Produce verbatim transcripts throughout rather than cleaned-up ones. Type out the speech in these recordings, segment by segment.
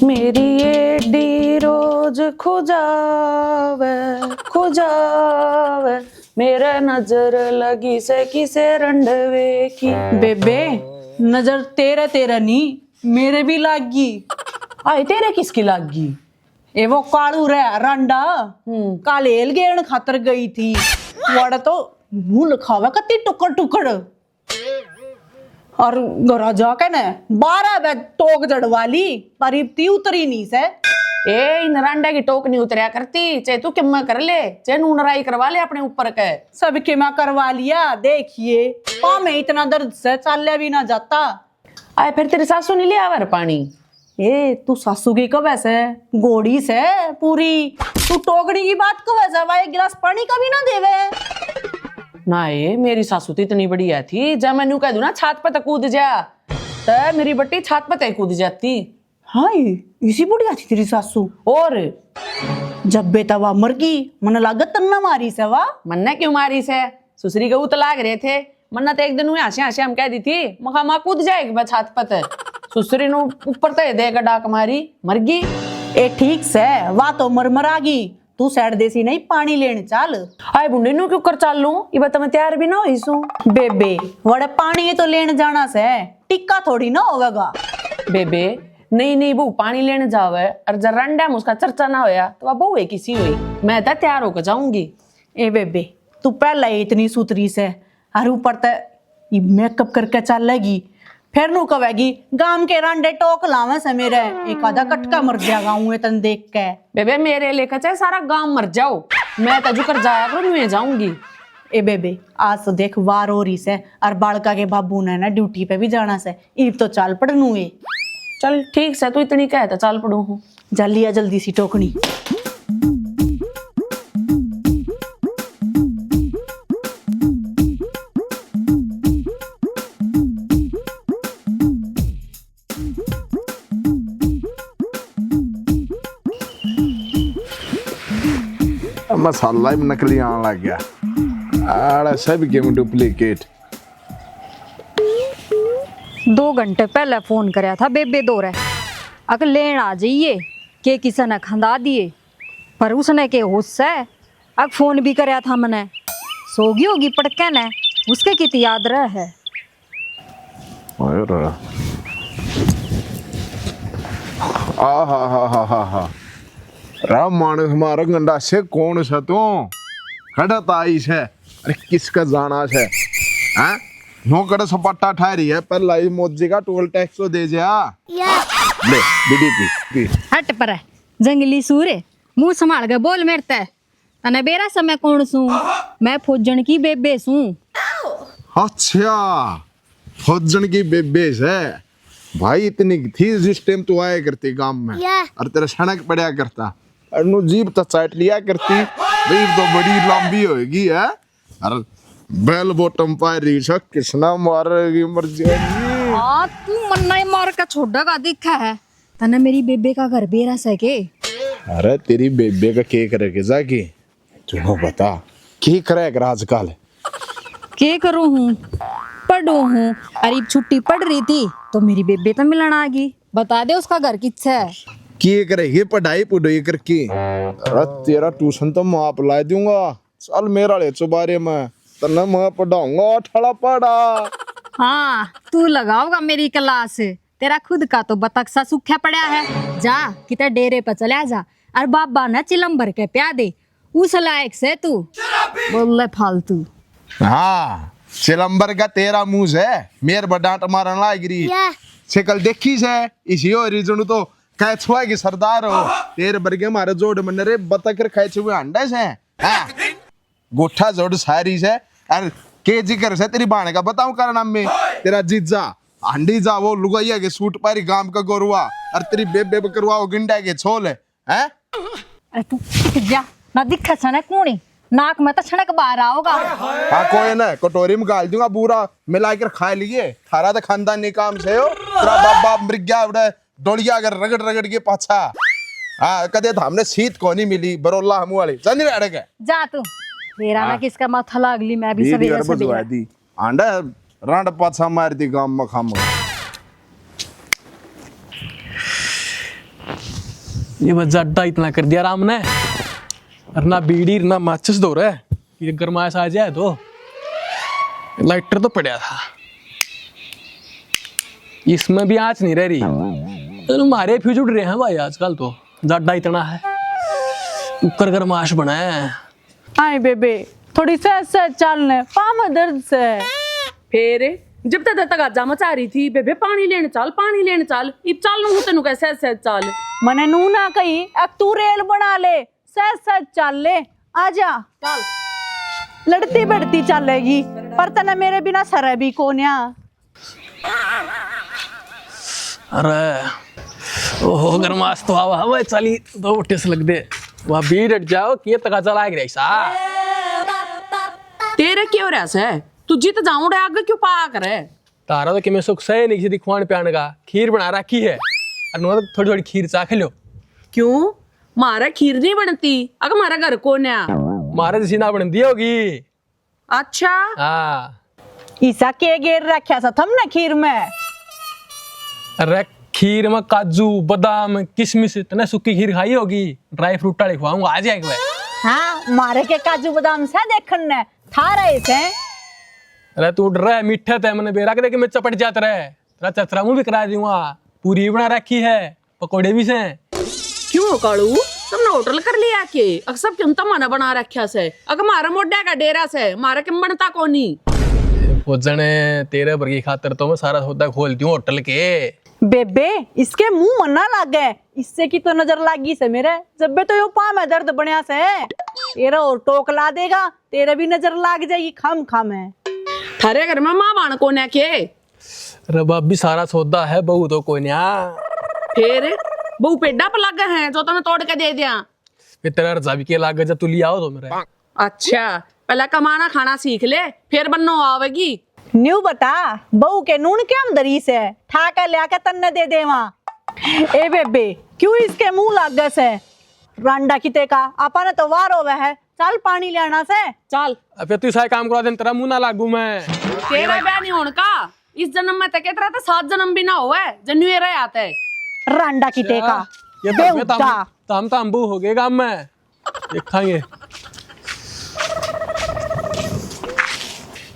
मेरी एडी रोज खुजावे, खुजावे, मेरे नजर लगी से किसे रंडवे की। बेबे, नजर तेरे, तेरे नहीं, मेरे भी लाग गई। आए, तेरे किसकी लाग गई? ए, वो कालू रे रंडा, हम्म। कालेल गेण खातर गई थी। वड़ तो मुंह लखावे कत्ती टुकड़ टुकड़। और घरा जाके ने बारह बे टोक जड़वा ली, पर इब ती उतरी नहीं से। ए, इन रांडा की टोक नहीं उतरया करती, चाहे तू किम्मा कर ले, चाहे नूनराई करवा ले अपने ऊपर के। सब किम्मा करवा लिया, देखिए, पा में इतना दर्द से चाल्या भी ना जाता। आए, फिर तेरी सासू नहीं ले आवर पानी? ए, तू सासू की कवे से? घोड़ी से पूरी। तू टोकनी की बात कवे से? वा एक गिलास पानी का भी ना देवे। ना ए, मेरी सासू तो इतनी बढ़िया थी, जब मैं न्यू कह दूं ना, "छात पे तक कूद जा", तो मेरी बट्टी छात पे तक कूद जाती। हाय, इसी बढ़िया थी तेरी सासू। और जब बेटा वा मर गई, मन्ने लागत तन्ना मारी से वा। मन्ने क्यों मारी से? सुसरी के उत लाग रहे थे। मन्ना तो एक दिन हुए हंसे हंसे हम कह दी थी, मखा माँ कूद जाएगी बस छात पत। सुसरी नु ऊपर तो दे के डाक मारी, मर गई। ए ठीक से, वा तो मर मर आ गई। तू सैड देसी नहीं, पानी लेन चाल। आए बुंडे, नु क्यों कर चाल लूं? इबा तो मैं तैयार भी ना हुई सूं। बेबे, वड़े पानी तो लेन जाना से, टिक्का थोड़ी ना होवेगा। बेबे, नहीं नहीं बहू पानी लेने जावे, और जब रंडा में उसका चर्चा ना होया, तो वह बहू है किसी हुई। मैं तो तैयार होकर जाऊंगी। ए बेबे, तू पहला ही इतनी सुथरी से, और ऊपर ते ये मेकअप करके चालेगी, फिर नू कहेगी, "गाम के रांडे टोक लावे से मेरे, एक आधा कटका मर जाएगा हूँ तन देख के।" बेबे, मेरे लेकर चाहे सारा गांव मर जाओ, मैं तो जुकर जाया करूँ, मैं जाऊंगी। ए बेबे, आज तो देख वार हो रही से, और बालका के बाबू ने ना ड्यूटी पे भी जाना से, इब तो चाल पड़नू है। चल ठीक से, तू इतनी कहे तो चाल पड़ू हूँ। जा लिया जल्दी सी टोकनी। मसाला ही नकली आने लग गया। आड़ा सब गेम डुप्लीकेट। दो घंटे पहले फोन करया था बेबे दौरे, अक लेन आ जाइए, के किसी ने खंदा दिए, पर उसने के होश से, अक फोन भी करया था मने, सो गई होगी पड़के ने, उसके कित याद रह है। ओए रे। आ हा हा हा हा हा। रा मानस मार गंडा से कौन सा तू? खड़ा ता आई से। अरे किसका जाना से? हाँ? नो कड़े सपाटा ठा रही है, पहला ही मोजे का टोल टैक्स तो दे जा। ले, बीड़ी पी, पी। हट पर, जंगली सूर, मुंह संभाल के बोल मेरे ते। तने बेरा से मैं कौन सूं? मैं फौजन की बेबे सूं। अच्छा, फौजन की बेबे से। भाई इतनी थी जिस टाइम तू आया करती गांव में। या। और तेरा सड़क पड़ा करता। और नु जीभ तो चाट लिया करती। जीभ तो बड़ी लंबी होगी है। अरे बेल बॉटम पा रही से, किसना मारेगी मर जाएगी। हाँ, तू मन्ना ही मार के छोड़ेगा दिखा है। तने मेरी बेबे का घर बेरा से के? अरे तेरी बेबे का के करेगी जाके? तू बता, के करे कर आजकल? के करूँ हूँ, पढ़ू हूँ। अरे छुट्टी पड़ रही थी तो मेरी बेबे तो मिलन आ गई। बता दे उसका घर किच्छे है। के करे ये पढ़ाई पुढ़ाई करके? अरे तेरा ट्यूशन तो मैं आप ला दूंगा। चल मेरा ले चुबारे में, तन्ने मैं पढ़ाऊंगा अठाला पढ़ा। हाँ, तू लगाओगा मेरी क्लास। तेरा खुद का तो बतख सा सूख्या पड़ा है। जा, किते डेरे पे चला जा, और बाबा ने चिलम भर के प्या दे। उस लायक से तू। बोल ले फालतू। हाँ, चिलम भर का तेरा मुंह से मेर बडांट मारन लाग रही। या। शकल देखी से, इसी हो रीजन तो कैचुआ की सरदार हो। तेरे बरगे मारे जोड़ मन रे बतख रे कैचुए अंडे से। हाँ। गोठा जोड़ सारी से। अर के जिक्र से तेरी बाण का बताऊं करना में। तेरा जीजा हांडी जा वो लुगाइया के सूट पारी गांव का गोरुआ। अर तेरी बेबे बकरुआ वो गिंडा के छोल है। हैं? अरे तू जा ना दिखे सने कूणी। नाक में तो छनक बाहर आओगा। हाँ कोई ना, कटोरी में गाल दूंगा, बूरा मिला कर खा लिए। थारा तो खानदानी काम से हो। तेरा बाबा मर गया उड़े डोलिया अगर रगड़ रगड़ के पाछा। हाँ, कदे तो हमने सीत कोनी मिली, बरोला हमू वाली। जा नहीं रह के। जा तू। मेरा ना हाँ। किसका माथा लागली, मैं भी बीड़ी सवेरे और बुझवा सवेरे। दी। आंडा रांड पाछा मार दी गाम में खाम। ये बस जाडा इतना कर दिया राम ने, और ना बीड़ी ना माचिस दो रे। ये गरमाइश आ जाए तो, लाइटर तो पड़ा था, इसमें भी आँच नहीं रह रही। चलो, मारे फ्यूज उड़ रहे हैं भाई आजकल तो, जाडा इतना है, ऊपर गरमाश बना है। आए बेबे, थोड़ी सहज सहज चाल ने, पाँव में दर्द से। फिर जब तक तक आजा मचा रही थी, बेबे पानी लेने चाल, पानी लेने चाल, इब चाल नू तैनू कह सहज सहज चाल। मने नू ना कही, अब तू रेल बना ले, सहज सहज चाल ले, आजा। चल। लड़ती भिड़ती चालेगी, पर तने मेरे बिना सरे भी कोन्या। अरे, ओहो, गरमास तो आवा, हवा चाली दो टेस लग दे। वहाँ भीड़ हट जाओ, कि ये तकाजा लाग रहा है सा। तेरे क्यों रहा से? तू जीत जाऊं रे, आगे क्यों पा करे? तारा तो कि मैं सुख सहे नहीं किसी दी खुआन प्यान का, खीर बना रखी है। और नुआ तो थोड़ी थोड़ी खीर चाख लो। क्यों? मारा खीर नहीं बनती, अगर मारा घर कोन्या। मारा जैसी ना बनती होगी। अच्छा। हाँ। ईसा के गेर रखा सा थमने खीर में? अरे, खीर में काजू, बादाम, किशमिश, तने सूखी खीर खाई होगी, ड्राई फ्रूट वाली खवाऊंगा, आ जाएगा। हाँ, मारे के काजू बादाम से देखण ने, थारे से। अरे, तू डर रहा है मीठे ते, मैंने बेरा के देख मैं चपट जात रहे, तेरा चतरा मुंह भी करा दूंगा, पूरी बना रखी है। पकोड़े भी से। क्यों कालू, तुमने होटल कर लिया के? अक सब क्यों तमाना बना रखा से? अक मारा मोड्या का डेरा से, मारा किम बनता कोनी। ए, भोजन, तेरे वर्गी खातर तो मैं सारा सौदा खोल दूं होटल के। बेबे, इसके मुंह मना लागे, इससे की तो नजर लागी से मेरे, जब भी तो यो पा में दर्द बनया से। तेरा और टोक ला देगा, तेरे भी नजर लाग जाएगी खाम खाम है। थारे घर में माँ बाण कोन्या के? अरे भाभी, सारा सौदा है, बहू तो कोई ना। फिर बहू पेडा पर लागे हैं जो तने तोड़ के दे दिया। ये तेरा रजावी के लागे जब तू ले आओ तो मेरे। अच्छा, पहला कमाना खाना सीख ले, फिर बन्नो आवेगी। न्यू बता, बहू के नून के हम दरी से ठा के लिया के तन्ने दे देवा। ए बेबे, क्यों इसके मुंह लागे से? रांडा किते का, आपा ने तो वार होवे है, चल पानी लेना से। चल। अबे तू सारे काम करा दे, तेरा मुंह ना लागू मैं। तेरा ब्याह नहीं होने का, इस जन्म में तक इतना तो सात जन्म भी ना होवे, जन्म ये रह आते। रांडा किते का। ये तो बेटा। तो हम तो अम्बू हो गए गांव में। देखांगे।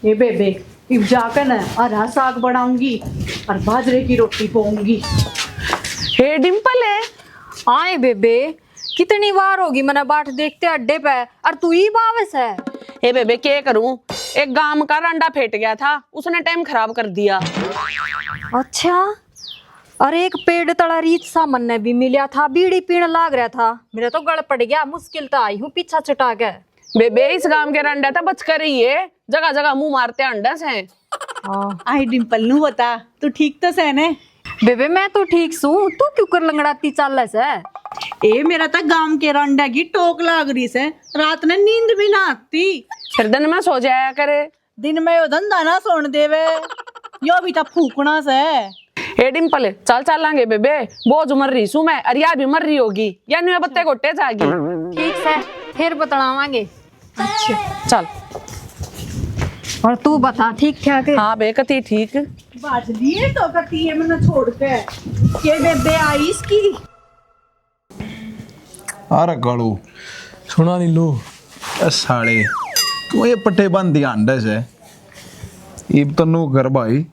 ये बेबे, इब जाकर ना हरा साग बनाऊंगी और बाजरे की रोटी पोऊंगी। हे डिम्पल है। आए बेबे, कितनी बार होगी मने बाट देखते अड्डे पे, और तू ही बावस है। हे बेबे, के करूं, एक गांव का रांडा फेट गया था, उसने टाइम खराब कर दिया। अच्छा, और एक पेड़ तला रीत सा मन्ने भी मिला था, बीड़ी पीण लाग रहा था, मेरा तो गल पड़ गया, मुश्किल तो आई हूँ पीछा छुटा के। बेबे, इस गांव के रांडा तो बच कर ही है, जगह जगह मुंह मारते अंडा से। हाँ। आई डिम्पल, नू बता, तू ठीक तो सै ने? बेबे, मैं तो ठीक सूं, तू क्यों कर लंगड़ाती चाले सै? ए, मेरा तो गांव के रांडा की टोक लाग रही सै, रात ने नींद भी ना आती। फिर दिन में सो जाया करे। दिन में यो धंधा ना सोन देवे, यो भी तो फूकना सै। ए डिम्पल, चल चलांगे बेबे, बोझ मर रही सूं मैं, अर या भी मर रही होगी, या न्यू बत्ते घोटे जागी। ठीक सै, फिर बतलावांगे। अच्छा। चल। और तू बता, ठीक ठाक है? हाँ बे, कती ठीक। बाज लिए तो कती है मन्ने छोड़ के। के बेबे आई इसकी? अरे कालू। सुना लीलू। ए साले, क्यों ये पट्टे बंद ध्यान दे से? इब तो नू घर भाई,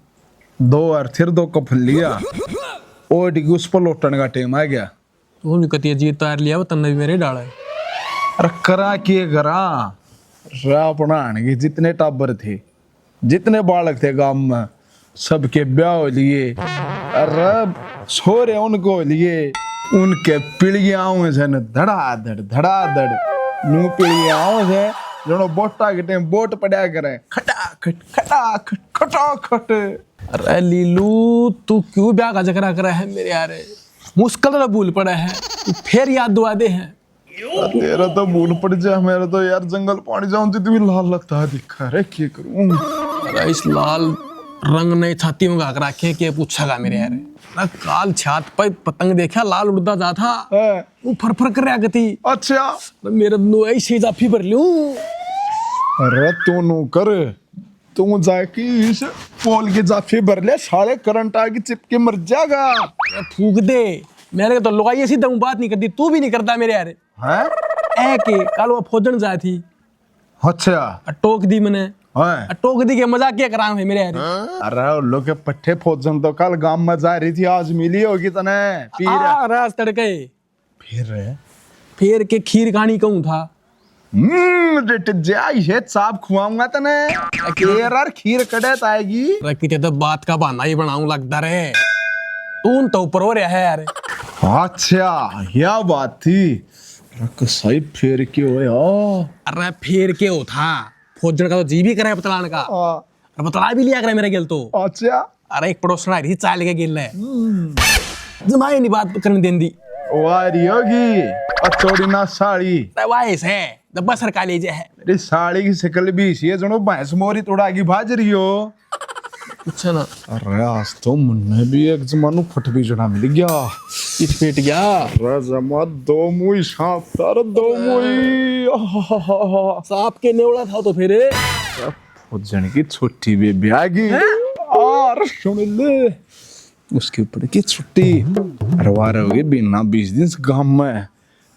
दो और फिर दो कफन लिया। ओ डिगी उस पर लौटने का टाइम आ गया। तू भी कतिया जी तार लिया, वो तन्ने भी मेरे डाला है। अरे करा के करा, रा अपना आने के जितने टाबर थे, जितने बालक थे गांव में, सबके ब्याह हो लिए। अरे छोरे उनको हो लिए, उनके पिड़िया आवे से न धड़ाधड़, धड़ाधड़। नू पिड़िया आवे से, जनो बोटा के टाइम बोट पड़ा करे, खटाखट, खटाखट, खटाखट। अरे लीलू, तू क्यों ब्याह का जकरा करे है मेरे यार? मुश्किल तो भूल पड़ा है, तू फिर याद दुआ दे है। तेरा तो भूल पड़ जा, मेरा तो यार जंगल पानी जाऊं जित भी लाल लगता है, दिखा रे, क्या करूं? अरे इस लाल रंग ने छाती में घाक रखे, के पूछेगा मेरे यार? ना काल छात पे पतंग देखा, लाल उड़ता जा था, हाँ। वो फर फर कर रहा गति। अच्छा। तो मेरे नो ऐसे जाफी भर लूं। अरे तू नो कर, तू जाके इस पोल के जाफे भर ले, साले करंट आके चिपके मर जाएगा। ए, फूक दे। मेरे को तो लुगाई ऐसी दम बात नहीं करती, तू भी नहीं करता मेरे यार। हैं? ए के, कल वो फौजन जाए थी। अच्छा। आ, टोक दी मैंने। हाँ। आ, टोक दी के मजाक क्या करा है मेरे यार? अरे, लोग के पट्ठे फौजन तो कल गांव में जा रही थी, आज मिली होगी तने। पीर। आ, राज तड़के। फिर? फिर के खीर खानी कहूँ था। हम्म, डट जा, ये चाप खुआऊंगा तने। खीर और खीर कड़े आएगी। अरे, किते तो बात का बहाना ही बनाऊं लगता रे। तू तो ऊपर हो रहा है यार। अच्छा, यह बात थी। रख सही, फिर के होया? अरे, फिर के हो था? फौजन का तो जी भी करे बतलान का। हाँ। अरे, बतला भी लिया करे मेरे गेल तो। अच्छा। अरे, एक पड़ोसन आ रही चाल के गेल है। हम्म। जमाए नहीं बात करने देंदी। वाह रही होगी, अचोड़ी ना साली। अरे, वाह से, दब्बा सरका ले जे है। अरे, साली की शकल भी इसी है, जनो भैंस मोरी तोड़ा की भाज रही हो। अच्छा ना। अरे, आज तो मुन्ने भी एक जमानू फट भी जड़ा मिल गया। इस पेट गया। अरे, जमा दो मुई सांप, अरे, दो मुई। आहाहाहा। सांप के नेवला था तो फिर। फौजन की छोटी बेबे आ गई। हैं? और सुन ले, उसके ऊपर की छुट्टी। अरे, वारे हो गए बिना बीस दिन से गाम में।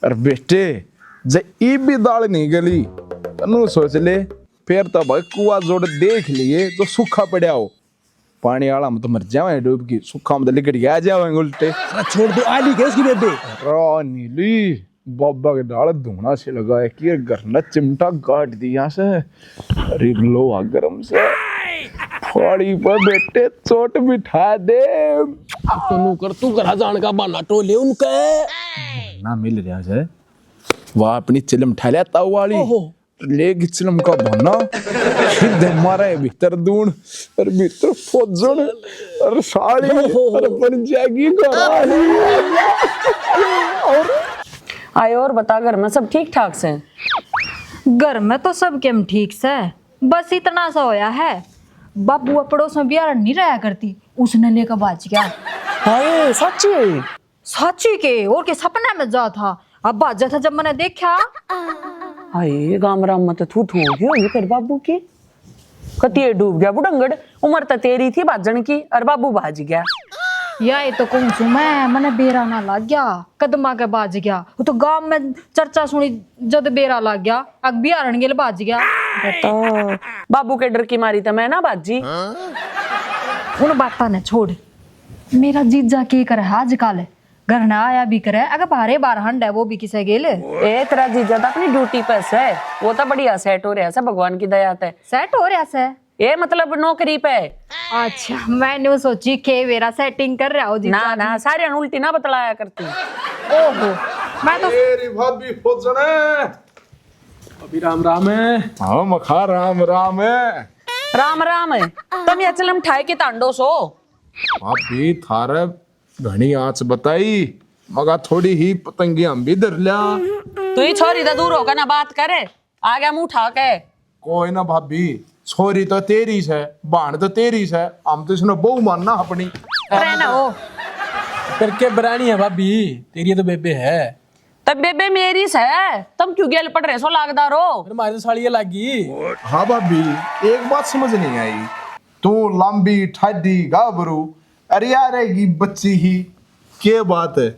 अरे बेटे, जे ई भी दाल नहीं गली, तन्नू सोच ले, फिर तो भाई कुआ जोड़ देख लिए जो सूखा पड़ा हो। पानी आला में तो मर जावे डूब के, सूखा में तो लिकड़ के आ जावे उल्टे। अरे छोड़ दो, आ ली क्या उसकी बेबे? अरे नीली, बाबा के डाल धूना से लगा है कि घर ने चिमटा गाड़ दिया से। अरे लोहा गरम से। फाड़ी पे बेटे चोट बिठा दे। तो नू कर तू घरा जान का बहाना टोले उनके। ना मिल रहा से। वाह, अपनी चिलम ठा लिया ताऊ वाली। ओहो। ले गई चिलम का बहाना। सीधे मारे भीतर दून, और भीतर फौजन, और साली, ओहो। और बन जाएगी घराली। और आए और बता, घर में सब ठीक ठाक से? घर में तो सब केम ठीक से, बस इतना सा होया है, बाबू पड़ोस में बिहार नहीं रहा करती, उसने लेकर भाज गया। हाय, सच्ची? साची के, और के सपने में जा था, अब भाजा था जब मैंने देखा। हाय, गाम राम में तो थू थू हो गई होगी फिर बाबू की। कतिए डूब गया बुढ़ंगड़, उम्र तो तेरी थी भाजन की, और बाबू भाज गया। या ये तो कहूँ सू मैं, मैंने बेरा ना लाग गया, कदमा के भाज गया। वो तो गाम में चर्चा सुनी, जद बेरा लाग गया, अग बिहारण गेल भाज गया। बता, बाबू के डर की मारी तो मैं ना भाजी। उन बातां ने छोड़, मेरा जीजा के करे आजकल? घर ना आया भी करे, अगर बारे बार हंड है वो भी किसे गेल। ए, तेरा जीजा तो अपनी ड्यूटी पे से, वो तो बढ़िया सेट हो रहा से भगवान की दया ते। सेट हो रहा से? ए, मतलब नौकरी पे। अच्छा, मैं न्यू सोची के मेरा सेटिंग कर रहा हो जीजा ना, जी। ना, सारे उल्टी ना बतलाया करती। ओहो, मैं तो तेरी भाभी फौजन है। अभी राम राम है। हाँ, मखा राम राम है। राम राम है। तुम ये चलम ठाए के तांडो सो। भाभी, थारे घणी आँच बताई, मगा थोड़ी ही पतंगी हम भी धर लिया। तू ही छोरी तो दूर होकर ना बात करे, आ गया मुंह उठा के। कोई ना भाभी, छोरी तो तेरी से, भाण तो तेरी से, हम तो इसने बहू मानना अपनी। अरे ना हो। करके बरानी है भाभी, तेरी तो बेबे है। तब बेबे मेरी से, तुम क्यों गेल पड़ रहे सो लागदार हो? फिर मारे तो साली ये लागी। हाँ भाभी, एक बात समझ नहीं आई, तू लंबी ठाडी गाबरू, अरे यार, रहेगी बच्ची ही, के बात है?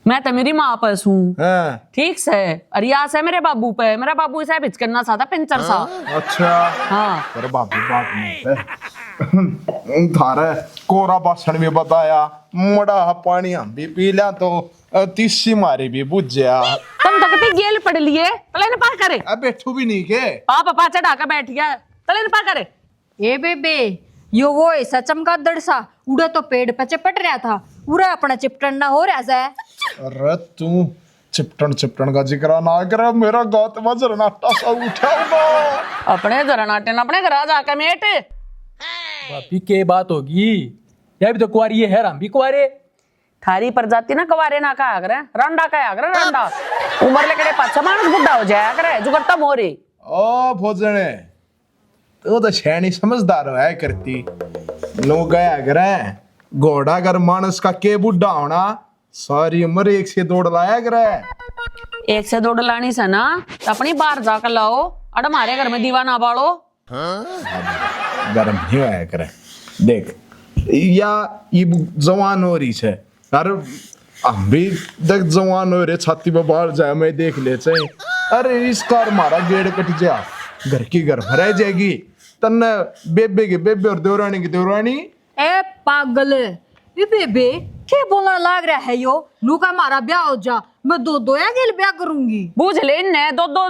मैं तो मेरी माँ पे सूं। हाँ। ठीक से, और या से मेरे बाबू पे, मेरा बाबू इसे भिचकना सा था, पिंचर सा। अच्छा। हाँ। पर बाबू बात नहीं है। थारे कोरा बासन भी बताया, मड़ा पानी हम भी पी लिया तो, अ, तीसी मारी भी बुझया। तुम तक भी गेल पड़ लिए, तले न पा करे। अब बैठू भी नहीं के? पापा चढ़ा के बैठ गया, तले न पा करे। ए बेबे, यो वो ऐसा चमगादड़ सा, उड़े तो पेड़ पे चपट रहा था, उड़े अपना चिपटन ना हो रहा सै। अरे तू चिपटन चिपटन का जिक्र ना कर, मेरा गात में झरनाटा सा उठा होगा। अपने झरनाटे ना अपने घर आ जाके मेट। भाभी के बात होगी, यह भी तो कुआरी है, हम भी कुआरे। थारी प्रजाति ना कुआरे ना कहा करे, रांडा कहा करे, रांडा। उम्र लेकड़े पाछा मानस बुढ़ा हो जाया करे, जो करता मोरे। ओ भोजने, तू तो सयानी समझदार होया करती। लोग गया करे, घोड़ा अगर मानस का के बुढ़ा होना, सारी उम्र एक से दौड़ लाया करे। एक से दौड़ लानी से ना, तो अपनी बाहर जाकर लाओ, अड़ मारे घर में दीवा ना बालो। गर्म नहीं होया करे। देख, या इब जवान हो रही है। अरे, हम भी देख जवान हो रहे, छाती पे बाल जाए, मैं देख ले चाहे। अरे, इस कार मारा गेड़ कट जा, घर की घर भराई जाएगी। तन्ने बेबे की बेबे और देवरानी की देवरानी। ए पागल, ये बेबे के बोलना लाग रहा है यो? लूका मारा ब्याह हो जा, मैं दो दो या गेल ब्याह करूंगी। बूझ ले इनने, दो दो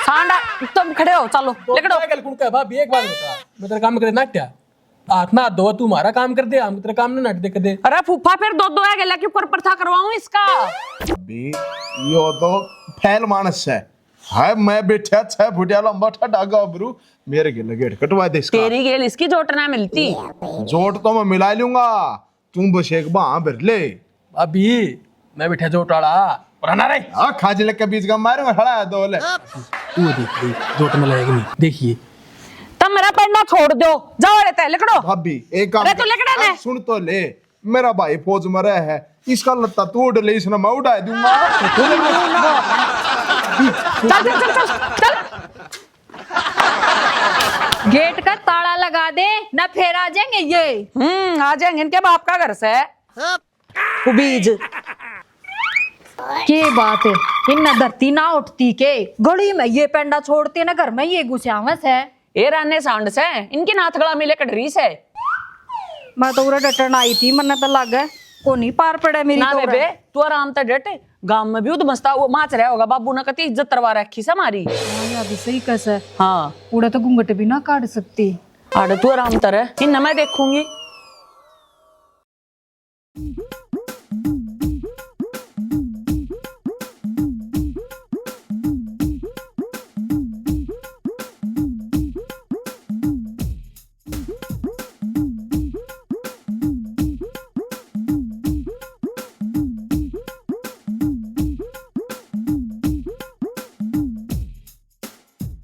सांडा। तुम खड़े हो, चलो, लिकड़ो। पागल कुण का भाभी, एक बात बता, मैं तेरा काम करे नाट्या, हाथ ना धो, तू हमारा काम कर दे, हम तेरा काम ना नाट दे कदे। अरे फूफा, फिर दो दो है गेला क्यों कर प्रथा करवाऊं इसका? बे, यो तो फैल मानस है। हाय, मैं बैठा छह फुटिया लंबा ठा डागा बरू, मेरे गेल गेड़ कटवा दे इसका। तेरी गेल इसकी जोट ना मिलती। जोट तो मैं मिला लूंगा, तू बस एक बांह भर ले। अभी मैं बैठा जोट वाला पुराना रे। आ खाज लग के बीच का मारूंगा, खड़ा है दो ले। तू देख ले, जोट में लगेगी नहीं, देखिए। तम मेरा पेंडा छोड़ दो, जाओ रे तै, लिकड़ो। भाभी, एक काम अरे, तू कर, लिकड़ा आ, ने। सुन तो ले, मेरा भाई फौज में रह है, इसका लत्ता तू उड़ ले, इसने मैं उड़ा दूंगा। चल, चल, चल, चल, चल। गेट का ताला लगा दे, ना फिर आ जाएंगे ये। हम्म, आ जाएंगे, इनके बाप का घर से। कुबीज। के बात है, इनने धरती ना उठती के? गली में ये पेंडा छोड़ते ना, घर में ये घुसावे से। ए राने सांड से, इनकी नाथगला में लिकड़ रही से। मैं तो उरे डटन आई थी, मन्ने तो लागे कोनी पार पड़े मेरी ना तो उरे। बेबे, तू आराम ते डट। गांव में भी उद मस्ता वो माच रहा होगा, बाबू ने कती इज्जत तरवा रखी से हमारी। हाँ, या भी सही कह से। हाँ। उड़े तो घूंघट भी ना काट सकती। अरे तू आराम ते रह, इन्हें मैं देखूंगी।